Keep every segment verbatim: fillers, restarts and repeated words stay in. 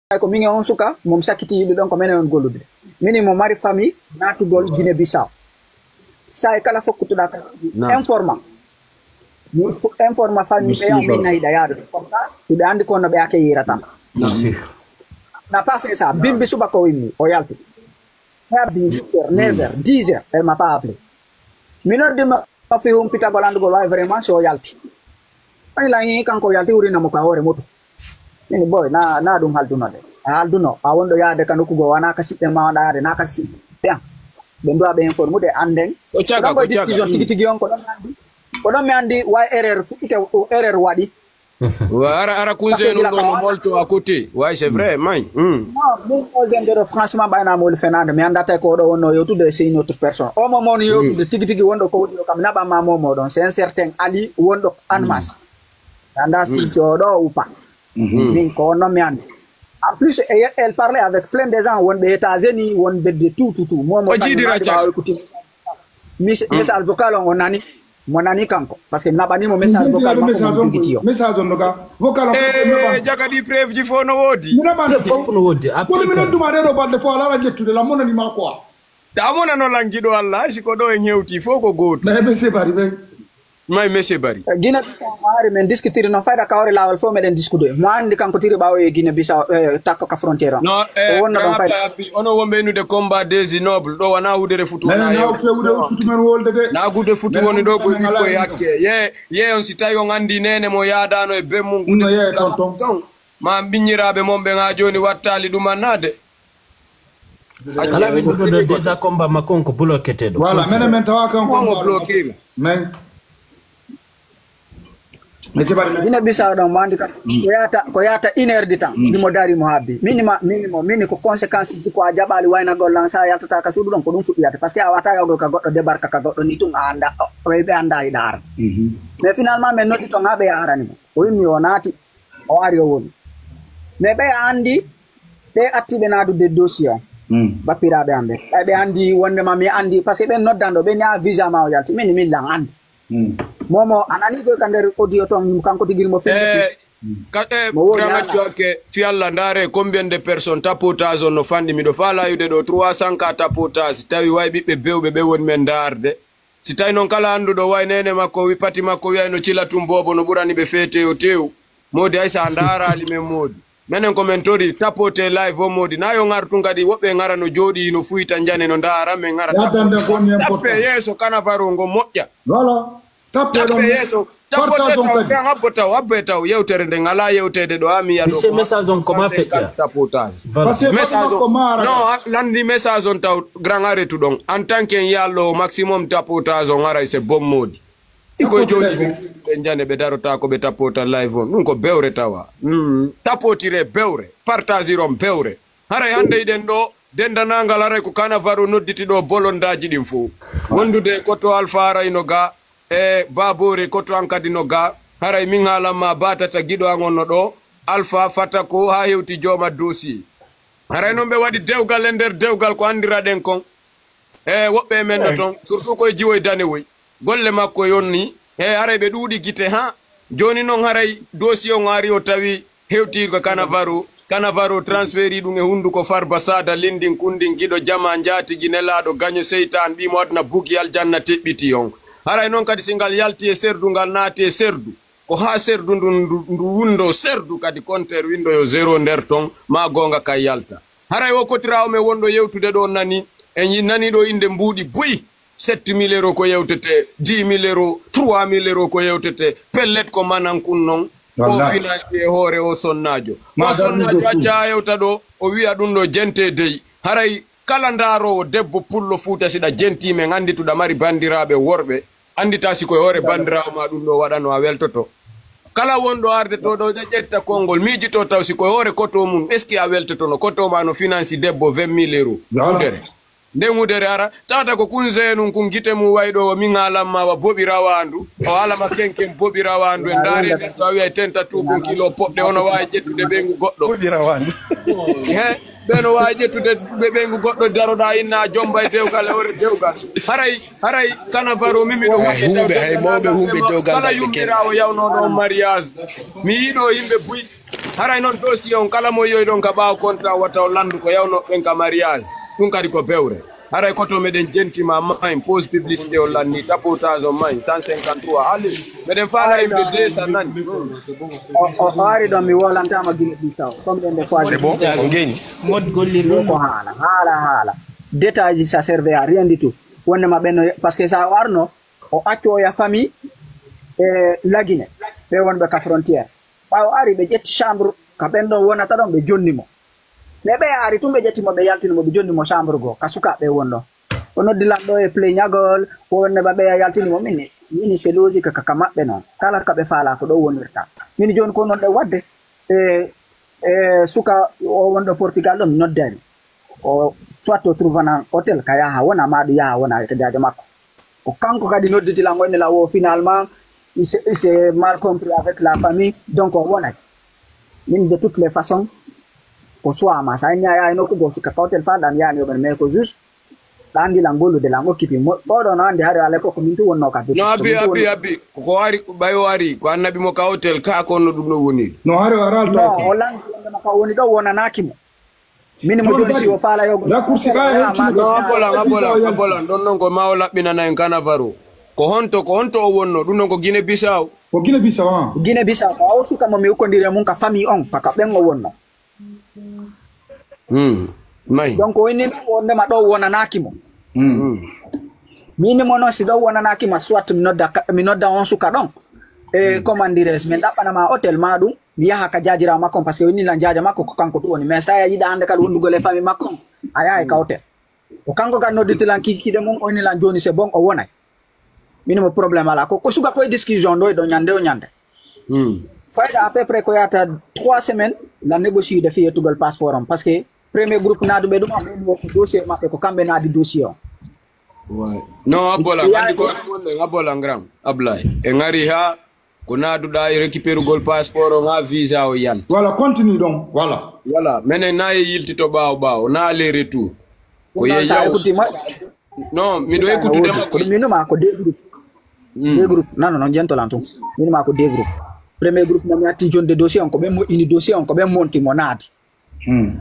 Ko min e on suka, mo mi sakkiti yiɗde ɗon, ko menen on gollude. Mini mo mari famille, naatugol Guinée Bissau. Sa e kala fokkutuɗa ka, informa. Mi fu-, informa famille ɓe, on min nayiɗa yaade. Comme ça, hiɓe anndi ko no ɓe accueillira tan. N'a pas fait ça. Bimbi subaka o inni, o yalti. Ɓe abbi huit heures, neuf heures, dix heures, elle m'a pas appelé. Mi noddi ma fi humpitagol anndugol, way vraiment, si o yalti. Woni la, ii, kanko o yalti, wurina mo ka hoore moto. Min, boy, na, na ɗum halduno de. A halduno, a wonɗo yaade ka nokku goo, wana ka siɓɓe ma wonɗa yaade, na ka siɓɓe. Ɓe an. Ɓe nduwa ɓe informude, annden. Ko caga, ko caga. Discussion tigi tigi on, ko ɗon mi anndi. Ko ɗon mi anndi, way erreur fuɗɗike, erreur waɗi. Wa ara, ara kunse nun ɗo no molto à côté. Ouais, c'est vrai, may. Hmm. Non, min o zendero, franchement, ɓayna mo woni fenande. Mi annda tawi ko oɗo wonno yewtude, c'est une autre personne. O mo mawni yewtude, tigi tigi wonɗo ko woni o kam, naɓa ma momo ɗon. C'est un certain Ali wonɗo Annemasse. Mi annda si, si oɗo ou pas. Min ko on non mi anndi. En plus, elle, elle parlait avec plein de gens, wonɓe États-Unis, wonɓe de tout, tout, tout. Mo, mo o jiidira ɓawi ko tigi. Mis-, message vocal on, o nani. Mo nani kanko. Parce que naɓani mo message vocal makko mo jogiti o. Message on no ga. Vocal on. Eh, jaga ɗi preuve ji fof no woodi. Mi naɓani fof no woodi. Kono mi nodduma ɗe ɗo balɗe fof, a lala ƴettude, la mo nani ma quoi. Tamo nano langiɗo Allah, si ko ɗo en hewti fof ko gooto. Mais monsieur Barry, ɓen. May monsieur Barry. Eh, Guinée Bissau mo ari men diskutiri no fayda kawri laawol fof meɗen diskude. Mo anndi kanko tiri ɓaawo e Guinée Bissau, eh, takko ka frontière on. No, eh, o wonna ɗon fayda. Abbi, ono wonɓe innude combat des nobles, ɗo wana wudere futu wona hewde. Futu men wolde de. Na gude futu woni ɗo ko ɓikkoy hakke. Ye, ye on si tawi on anndi nene mo yaadano e ben mum gude futu ton. Ma miññiraaɓe mon ɓen haa jooni wattaali ɗum annade. Kala winduɗo déjà combat makko on ko bloqueteɗo. Voilà, menen men tawa kan on mo bloqueira. Men. Guinée Bissau ɗon mandi kam. Ko yata, ko yata une heure de temps. Himo dari mo habbi. Mini ma, mini mo, mini ko conséquence ji ko a jaɓali waynagol lan sa yaltata ka suudu ɗon ko ɗum fuɗɗiyata. Parce que a wata yawgol ka goɗɗo débarque ka goɗɗo ni tun a anda, o, ɓe anda e ɗaara. Mais finalement men noddi ton ha ɓe arani mo. O yimmi o naati. O ari o woni. Mais ɓe anndi, ɓe atti ɓe naadude dossier on. Bappiraaɓe am ɓe. Ɓay ɓe anndi wonde ma mi anndi, parce que ɓen noddanɗo, ɓe ni a visa ma o yalti. Min, min lan anndi. Momo, a nani koy ka nder audio ton, kanko tigi mo filmiti. Eh, ka, eh, mo woni Grand Match haala. Ake, fi Allah, ndaare combien de personnes tapotage on no fanɗi. Miɗo faa layude ɗo trois cents ka tapotage. Tawi way ɓiɓɓe bewɓe ɓe woni men ndaarde. Si tawi noon kala annduɗo way neene makko, wi pati makko wiyay no cila tun boobo no ɓurani ɓe fee tew tew. Moodi ay sa ndaaraali men moodi. Menen ko men tori tapote live o moodi. Na yo ngar tun kadi woɓɓe ngara no jooɗi no fuyta njane no ndaara men ngara tapote. Tappe yeeso kanavaro ngo moƴƴa. Voilà. Tappe yeeso. Tapote taw, kan habbo taw, habbo e taw, yewtere nden alaa yewteede ɗo, haa mi yiya ɗo. Monsieur, message on comment feƴƴa? Tapotage. Voilà. Message on, non, a, lanndi message on taw, grand arrêt ɗon. En tant que yallo maximum tapotage on aray c'est bon moodi. Ikoy jooni ɓe fiyude njane ɓe darota ko ɓe tapota live on. Ɗum ko bewre tawa. Mm. Tapotire bewre, partagiron bewre. Haray hannde iɗen ɗo, dendanangal haray ko kanavaro nodditi ɗo bolondaaji ɗin fof. Wondude e koto Alfa haray no ga, e Baboore, koto an kadi no ga, haray min haalan ma batata giɗo an on no ɗo, Alfa fata ko haa hewti jooma dossier. Haray noon ɓe waɗi dewgal e nder dewgal ko anndiraɗen kon. E woɓɓe e men no ton, surtout koye jiwoy danewoy. Golle makko yonni, e haray ɓe ɗuuɗi gite haa. Jooni noon haray dossier on ari o tawi hewti ko kanavaro. Kanavaro transferi ɗum e hunnduko Farba Sada, Lindin Kundin, giɗo jama, njaatigi nelaaɗo, gaño seytaan, ɓii mo aduna bugi aljanna teɓɓiti on. Haray noon kadi si ngal yalti e serdu, ngal naati e serdu. Ko haa serdu ndu, ndu, ndu winndo serdu kadi compteur winndo yo zéro nder ton, ma goonga kay yalta. Haray o kotiraawo men wonɗo yewtude ɗo nani, en yi-, nani ɗo innde mbuuɗi buy. Sept mille euros ko yewtete, dix mille euros, trois mille euros ko yewtete, pellet ko manan kun non. O financier e hoore o sonnaajo. O sonnaajo acca a yewta ɗo, o wiya ɗum ɗo jente dey. Haray kala ndaaroowo debbo pullo Fuuta si ɗa jentii men anndituɗa mari banndiraaɓe worɓe, anndita si koye hoore banndiraawo ma ɗum ɗo waɗano a weltoto. Kala wonɗo arde to ɗo ƴetta konngol, miijito taw si koye hoore koto mum, est-ce que a weltotono? Koto ma no financi debbo vingt mille euros. Wudere. Nden wudere ara, tawata ko kun zeenun kun gite mum way ɗo, o min haalan ma wa boɓi rawaandu, o haala ma kenken boɓi rawaandu, en ndaari nden to a wi'ay tenta tuubun kilo poɗɗe, ono waawi ƴettude ɓeyngu goɗɗo. Boɓi rawaandu. He, ɓe no waawi ƴettude ɓe ɓeyngu goɗɗo, daroɗaa inna a jomba e dewgal e hoore dewgal. Haray, haray kanavaro min miɗo waɗde huuɓe, hay mawɓe huuɓe dewgal kala yummiraawo yawnooɗo on mariage. Mi yiɗo yimɓe buy. Haray noon dossier on kala mo yoyi ɗon ka ɓaawo contrat wata o landu ko yawno ɓen ka mariage. Ɗum kadi ko bewre. Haray koto meɗen jentima main pause publicité on lanni tapotage on main cent cinquante-trois hali meɗen faala yimɓe deux cents nani. O o- o ari ɗon mi wolantama Guinée Bissau. Combien de fois C'est bon, on gagne. Mode gollirɗo Ko haala haala haala. Détail ji ça servait à rien du tout. Wonde ma ɓenno parce que sa o arno o accu oya famille e la Guinée ɓe wonɓe ka frontière. Ɓawo ari ɓe ƴetti chambre ka ɓen ɗon wonata ɗon ɓe jonni mo. Mais ɓe ari tun ɓe ƴetti mo ɓe yaltini mo ɓe jonni mo chambre goo ka sukaɓe won ɗon. O noddi lan ɗo e plaignagol wonde ma ɓeya yaltini mo min mini c'est logique ka ka maɓɓe noon kala ka ɓe faala ko ɗo wonirta. Min joni ko noon ɗe wadde e e suka o wonɗo Portugal ɗo mi noddani o soit o trouvanan hôtel ka yaha wona ma ɗum yaha wona ka jaajo makko. Ko kanko kadi nodditi lan woni lan o finalement il s'est il s'est mal compris avec la famille donc o wonay. Min de toutes les façons ko soit ma sa inni a yahay nokku goo suka ka hôtel fa ɗan yani yoɓen mais ko juste ɗa andi lan gollude lan okkipi oɗo no andi hari ala ko ko min tu wonno ka. No abi abi abi ko ari ɓay o ari ko annabi mo ka hôtel ka ko no ɗum ɗo woni. No hari o aral No to. O lanti wondema ka woni ɗo wonanaki mo. Min mo joni si o faala yogo Raccourci ɓa e No abolan abolan abolan ɗon non ko ma o laɓɓinana en kanavaru. Ko honto ko honto o wonno ɗum non ko Guinée Bissau. Ko Guinée Bissau ha. Guinée Bissau o suka mo mi ukkodiri e mum ka famille on kaka ɓen o wonno. Hmm. May. Donc o inni wondema ɗo wonanaki mo. Hmm. Min mo noon si ɗo wonanaki ma soit mi nodda ka- mi nodda on suka ɗon e comment dirais min ɗaɓɓanama hôtel ma ɗum mi yaha ka jajira makko on parce que o inni lan jaja makko ko kanko tu woni mais sa a yiɗa hande kadi wondugol e famille makko on a yahay ka hôtel. O kanko kadi nodditi lan kikiɗe mum o inni lan joni c'est bon o wonay. Min mo problème ala ko ko suka koye discussion ɗo e ɗo ñande o ñande. Hmm. Fayda à peu près ko yata trois semaines la négocier de fi yettugol passeport on parce que premier groupe naaduɓe ɗum aɓe ɗum ko dossier maɓɓe ko kamɓe naadi dossier on. No abolan andi ko abolan grand ablay e ngari ha ko naaduɗa e récupérugol passeport on ha visa o yalti. Voilà continue donc voilà. Voilà menen na e yiltito ɓaawo ɓaawo na aller retour. Ko Sa yeyaw écoutima non miɗo écoutude makko. Minuma ko deux groupe deux groupe nano noon jentolan tun. Minuma ko deux groupe premier groupe mo mi atti jonde dossier on ko ɓen moƴƴini dossier on ko ɓen monti mo naadi. Hmm.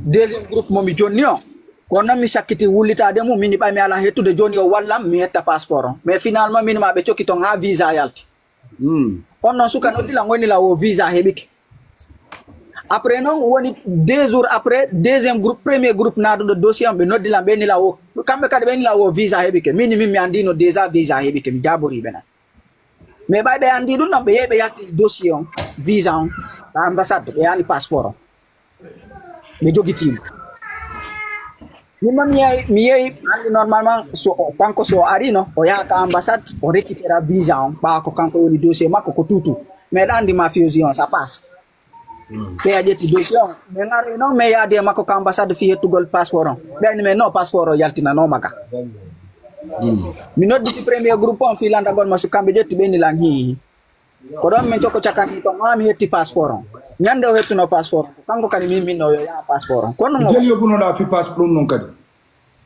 Deuxième groupe mo mi jonni o ko noon mi sakkiti wullitade mum mini ɓay mi ala hettude joni o wallam mi hetta passeport on mais finalement minima ɓe cokki ton ha visa yalti. Hmm. On noon suka noddi lan woni lan o visa heɓike. Après noon woni deux jours après deuxième groupe premier groupe naaduɗo dossier on ɓe noddi lan ɓe ni lan o kamɓe kadi ɓe ni lan o visa heɓike mini min mi andino déjà visa heɓike mi jabori ɓe nan. Mais ɓay ɓe andi ɗum ɗon ɓe yehi ɓe yalti dossier on visa on ka ambassade ɓe yani passeport on ɓe jogitima. Min ma mi yehi mi yehi andi normalement so o- kanko so o arino o yaha ka ambassade o récupéra visa on ɓawa ko kanko woni dossier makko ko tutu. Mais ɗa andi mafiosi on ça passe. Ɓe a ƴetti dossier on ɓe ngari noon mais yaadi e makko ka ambassade fi hettugol passeport on ɓe ani mais non passeport o yaltinanoma ka. Mi nodditi premier groupe on fi landagol mo so kamɓe ƴetti ɓe ni lan hi. Ko ɗon min cokko cakani ton ha mi hetti passeport on ñande o hettuno passeport on ko kanko kadi min minno yo yaha passeport on kono mo Jeli yoɓunoɗa fi passeport ɗum noon kadi.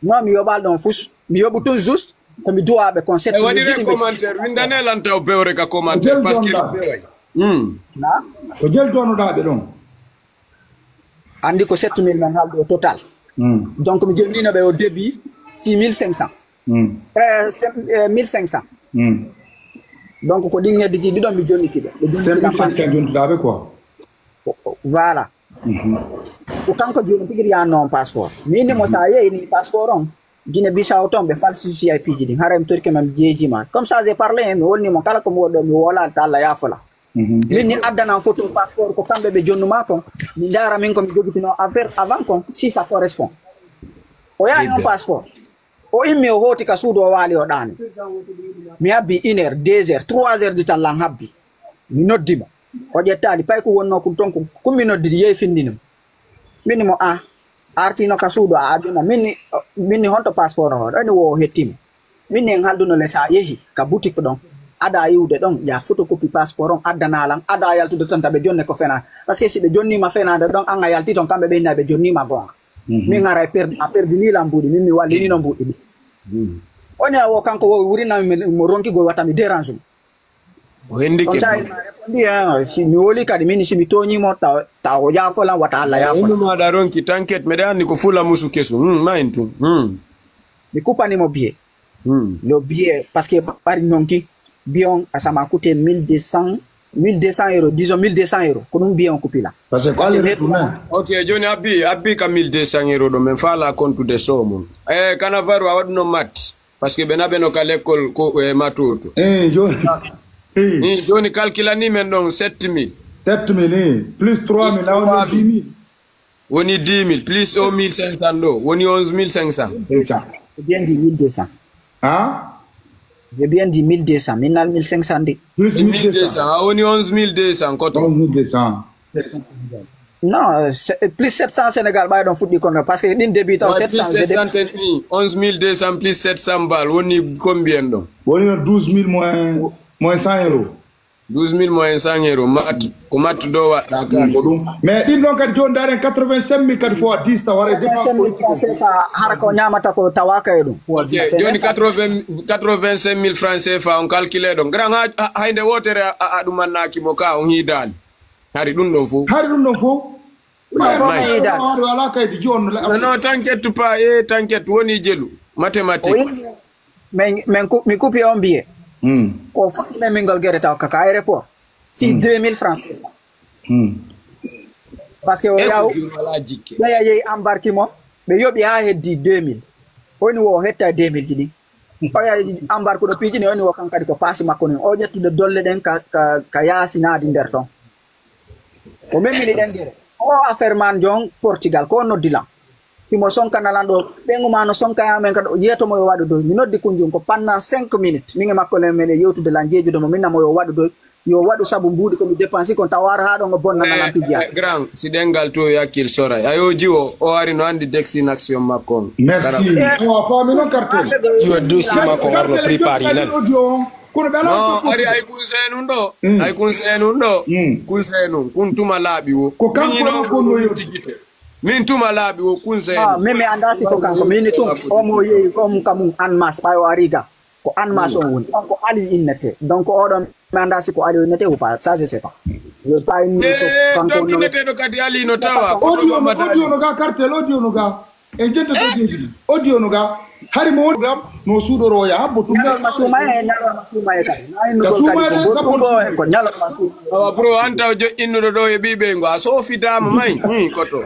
Non mi yoɓal ɗon fus mi yoɓu tun juste ko mi duwaɓe kon E setti mi waɗire jiɗi mi commentaire windane lan taw bewre ka commentaire parce que beway. Hmm. na Ko jel donoɗaɓe ɗon. Andi ko sept mille men halde au total. Hmm. Donc mi jonnino ɓe au début six mille cinq cents. Hmm. Eh, c'est- eh, mille cinq cents. Hmm. Donc ko ɗin hedditi ɗiɗon mi jonniti ɓe ɓe jonniti Cinq mille lampan cinq cents jontuɗaɓe quoi. Voilà. Ko kanko joni tigi yanno on passeport mi inni mo sa yeyi ni passeport on Guinée Bissau ton ɓe falsifié piiji ɗin haray mi torki ma mi jeejima comme ça j'ai parlé mi wolni mo kala ko mi woɗɗo mi wolani ta Allah yafola. Min ni addanan photo passeport ko kamɓe ɓe jonnuma kon mi ndara min ko mi jogitino affaire avant kon si ça correspond. O yaani on passeport o immi o hooti ka suudu o waali o ɗaani. Mi habbi une heure deux heures trois heures du temps lan habbi. Mi noddi mo o ƴettaali pay ko wonno kon ton ko kummi noddidi yehi findini mo. Min ni mo a artino ka suudu a aduna min ni min ni honto passeport o ɗoni wo o hettimo. Min ni en halduno le sa yehi ka boutique ɗon ada yiwde ɗon ya photocopie passeport on addana lan ada yaltude ton taɓe jonne ko fena. Parce que si ɓe jonnima fenade ɗon an a yalti ton kamɓe ɓe hinna ɓe jonnima gonga. Min ara a perdinila mbuuɗi min mi wallinino mbuuɗi ɗi. Oni a wo kanko wo wurinami mo ronkigol watta mi dérange mo. O hendike. Comme ça, il m'a répondu, hein, si mi woli kadi, min si mi tooñii mo, taw, taw o yaafo lan, wata Alla yaafo lan. Innu maɗa ronki, t'inquiète, meɗen anndi ko fula musu kesu. Hmm, ma en tun. Hmm. Mi kupani mo billet. Hmm. Le billet, parce que ɓari nonki, billet on, ça m'a coûté mille deux cents, mille deux cents euros, disons mille deux cents euros. Ko ɗum billet on kupi lan. Parce que ko Parce que aller retour, hein. Ok, joni abbi, abbi ka mille deux cents euros ɗo, men fala kontu de somun. Eh, Kanavaru, a waɗuno mat. Parce que ɓe naɓeno ka lekkol ko, eh, matoto. Eh, joni. Eh. Ni joni calculani men ɗon sept mille. Sept mille, eh. Plus trois mille, na woni dix mille. Woni dix mille, plus o mille cinq cents ɗo, woni onze mille cinq cents. C'est ça. J'ai bien dit mille deux cents. Hein? J'ai bien dit mille deux cents, min nal mille cinq cents de. Plus mille deux cents. Mille deux cents, a woni onze mille deux cents, koto. Onze mille deux cents. Non, c'est- plus sept cents Sénégal, ɓay ɗon fuɗɗi kono, parce que ɗin début taw Ouais, sept cents, plus je dé- sept cents, t'es fini. Onze mille deux cents plus sept cents balles, woni combien ɗon? Woni no douze mille moins, moins cent euros. Douze mille moins cent euros, mat, ko mat do waɗɗa Ko kalis. Ɗum. Mais ɗin ɗon kadi joni daren quatre-vingt-cinq mille kadi fo a dista, waɗa dépense cinq mille politique. Francs C F A, hara ko ñamata ko tawaka e ɗum. Ok, joni quatre-vingts, quatre-vingt-cinq mille francs C F A on calculé ɗon. Grand ha, ha, haynde wotere a, a, a ɗum annaki mo ka on hiidani. Hari ɗum ɗon fof. Hari ɗum ɗon fof. Ɗum ɗon fof May. Mi yiida. Hari wala kaydi joni. Non, non, t'inquiète pas, eh, t'inquiète, woni jelu. Mathématique. O yimɓe, min, min ku-, mi kupi on billet. Hmm. Ko fuɗɗi men min ngol gere taw kaka aéroport. Si Hmm. deux mille francs C F A. Hmm. Parce que o Eh, yaw, ko juru wala jikke. Ɓeya yehi embarque mo, ɓe yoɓi ha heddi deux mille. Woni wo o hetta deux mille ɗiɗi. O yahi embarque ɗo piiji ni, woni wo kankadi ko paasi makko ni. O ƴettude dolle ɗen ka, ka, ka yaasi naadi nder ton. O memmini ɗen gere. O affaire man jon Portugal, ko noddi lan. Himo sonkana lan ɗo, ɓen uma no sonka ya men kadi, o yeeto mo yo waɗu doy. Mi noddi kunjun ko pendant cinq minutes. Min e makko len meɗen yewtude lan jeejude mo, min namo yo waɗu doy. Yo waɗu sabu mbuuɗi ko mi dépense kon tawa ara haa ɗon o bonna Eh, lan pijja. Eh, grand, si ɗengal to yakkil soray. Ayo jiwo, o ari no andi destination makko on. Merci. Kara- Eh. O a faami non cartel. Jiwo dossier makko on arno préparé nan. Audio on. Kono ɓe alaa Non, ko ari ay kun seenun ɗo. Mm. Ay kun seenun ɗo. Mm. Kun seenun. Kun tuma laaɓi wo. Ko kanko Min non hino ko no winti gite. Min tuma laaɓi wo kun seenun. Ah, min mi anndaa si ko kanko. Min tun, o mo yehi, ko mo kamun Annemasse, ɓay o ari ga. Ko Annemasse Mm. on woni. On ko Ali innete. Donc, oɗon mi anndaa si ko Ali o innete ou pas. Ça, je sais pas. Je veux pas une Eh, kanko donc, no- inneteɗo kadi Ali no tawa. Audio no, audio no ga, cartel, audio no ga. En jento to jeeji. Audio no ga. Hari mo woni gam no suuɗoro ya habbo tum. Ñalorma suuma e, ñalorma suuma e kadi. Na innugol kadi ko Ka suuma e sappo. Ɗum ɗo en ko ñalorma suuma. Awa, bro, an taw jo innuɗo ɗo e ɓiɓe ngo. A soofitaama may. Hmm, koto.